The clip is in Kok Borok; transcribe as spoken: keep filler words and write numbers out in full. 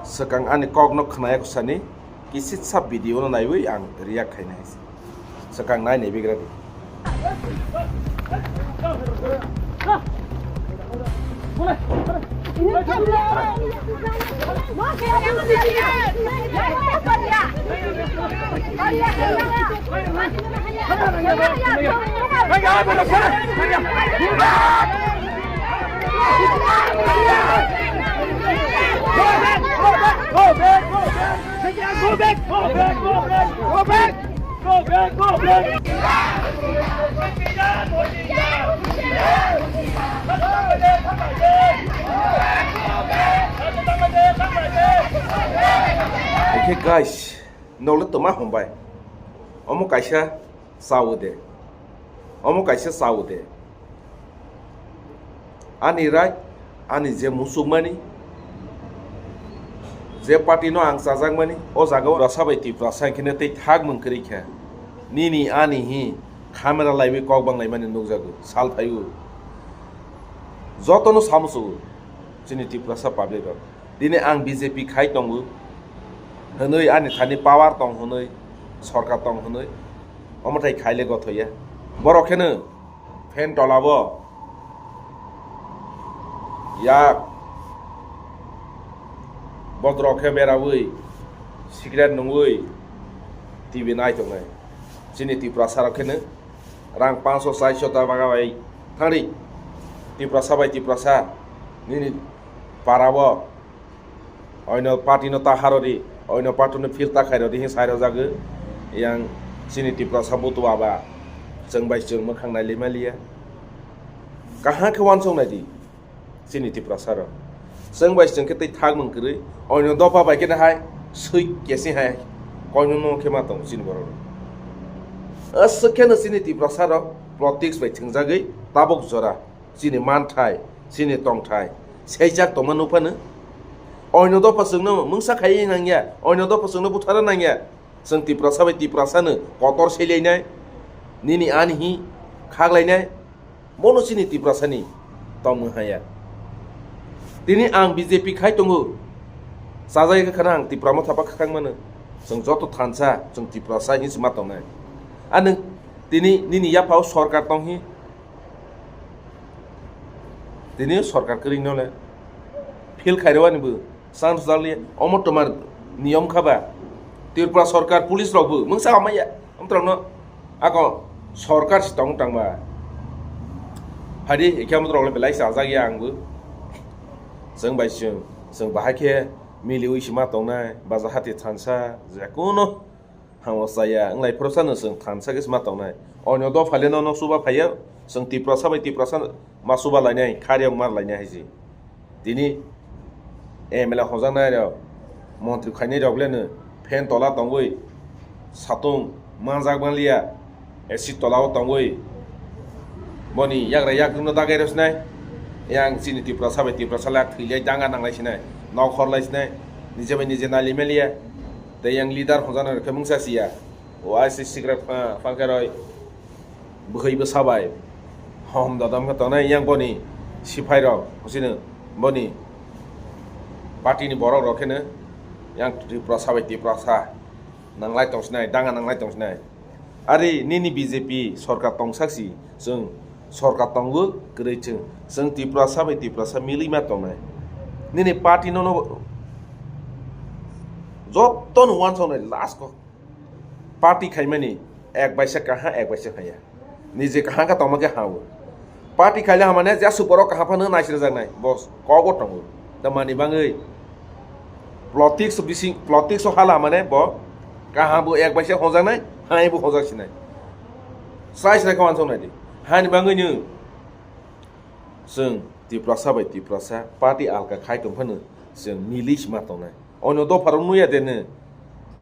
Swkang ani kokno khwnaya kwsani kisitsa video no naiwi ang react khaina hai se. Swkang nai nai bigra di. Oke guys, nokle toma hombai. Omo kaisa chawo de. Omo kaisa chawo de. Ani right, ani je muchukmani, je party no ang chajakmani, o jaga o Tiprasa bai Tiprasa hinkhe tei thak mung kwrwi kha. Nini ani hi camera laiwi kok bang laimani nukjago, sal phaio. Jotono samusugo chini Tiprasa public rok. Tini ang B J P khai tongo hwnwi, ani thani power tong hwnwi, sorkar tong hwnwi, omo thai khaile gothoya. Borok kheno fan tolabo yak bodrok khe berawi, cigarette nungwi T V nai tongnai. Chini Tiprasa rok kheno rang pancho chaicho ta baga bai thangri. Tiprasa bai Tiprasa nini parabo oino party no ta harori, oino party no field ta khairodi hin sairojagwi. Yang chini Tiprasa butu aba chwng bai chwng mwkhang nai lima liya. Kaham khe uansuk nai di chini Tiprasa rok. Chwng bai chwng khe tei thak mung kwrwi, oino dopha bai khe hai swi kesi hai koino no khe ma tong chini borok rok. Aswk kheno chini Tiprasa rok politics bai thwngjagwi tabuk jora chini manthai, chini tongthai sejak tongma nukphano. Oino dopha chwngno mungsa khaiwi nangya, oino dopha chwngno buthara nangya. Chwng Tiprasa bai Tiprasano kotor seilainai, nini ani hi khaklainai, bono chini Tiprasani tongmung haya. Tini ang B J P khai tongo, chajagwi khana ang Tipra Motha ba khakang mano. Chwng joto thansa, chwng Tiprasa hinwi ma tongnai. Anwng tini nini yaphao sorkar tong hi, tini sorkar kwrwino le feel khairwani bo chance dali omo tomar niyom khaba. Tripura sorkar police rok bo mungsa hamaya amtrokno ako sorkar si tong tangba. Phadi ekhe amtrok le belai chajak ya ang bo. Chwng bai chwng, chwng bahai khe miliwi si ma tongnai, baja hati thansa, je kuno Hamo chaya wnglai phoroksa no chwng thansa khe ma tongnai. Onyo dopha le no, no chuba phaiya, chwng Tiprasa bai Tiprasa ma chuba lainai, khariyok mar lainai hai se. Tini M L A hojaknai rok, montri khainai rok le no fan tola tongwi satung manjak manliya, A C tola o tongwi boni yagra yakrwng no dagai rw sinai. Yang chini Tiprasa bai Tiprasa le thwi le danga nang lai sinai, nok hor lai sinai, nije bai nije nali meliya. Tei yang leader hwnjaknai rok khe mungsa siya. O I C secret pha-, phankhe roi bwkhwi bwsa bai hom dodom khe tongnai yang boni siphai rok, hwsino boni party ni borok rok kheno yang Tiprasa bai Tiprasa nanglai tongsinai, danga nanglai tongsinai. Ari nini B J P sorkar tongsak si, chwng sorkar tongo kwrwi chwng, chwng Tiprasa bai Tiprasa milwi ma tongnai. Nini party no, no joto no uansuknai last ko. Party khaimani ek baisa kaham, ek baisa haya. Nije kaham kha tongma khe hao. Party khaile hamane je aswk borok kaham phano naisirjaknai. Bo kogo tongo. Tamani bangwi politics bising, politics o hala mane bo kaham bo ek baisa hojaknai, hai bo hojak sinai. Sai sinai khe uansuknai di. Hani bangwi no chwng Tiprasa bai Tiprasa party alka khai tong phano chwng milwi sima tongnai. Onyo dopharok nuya de no,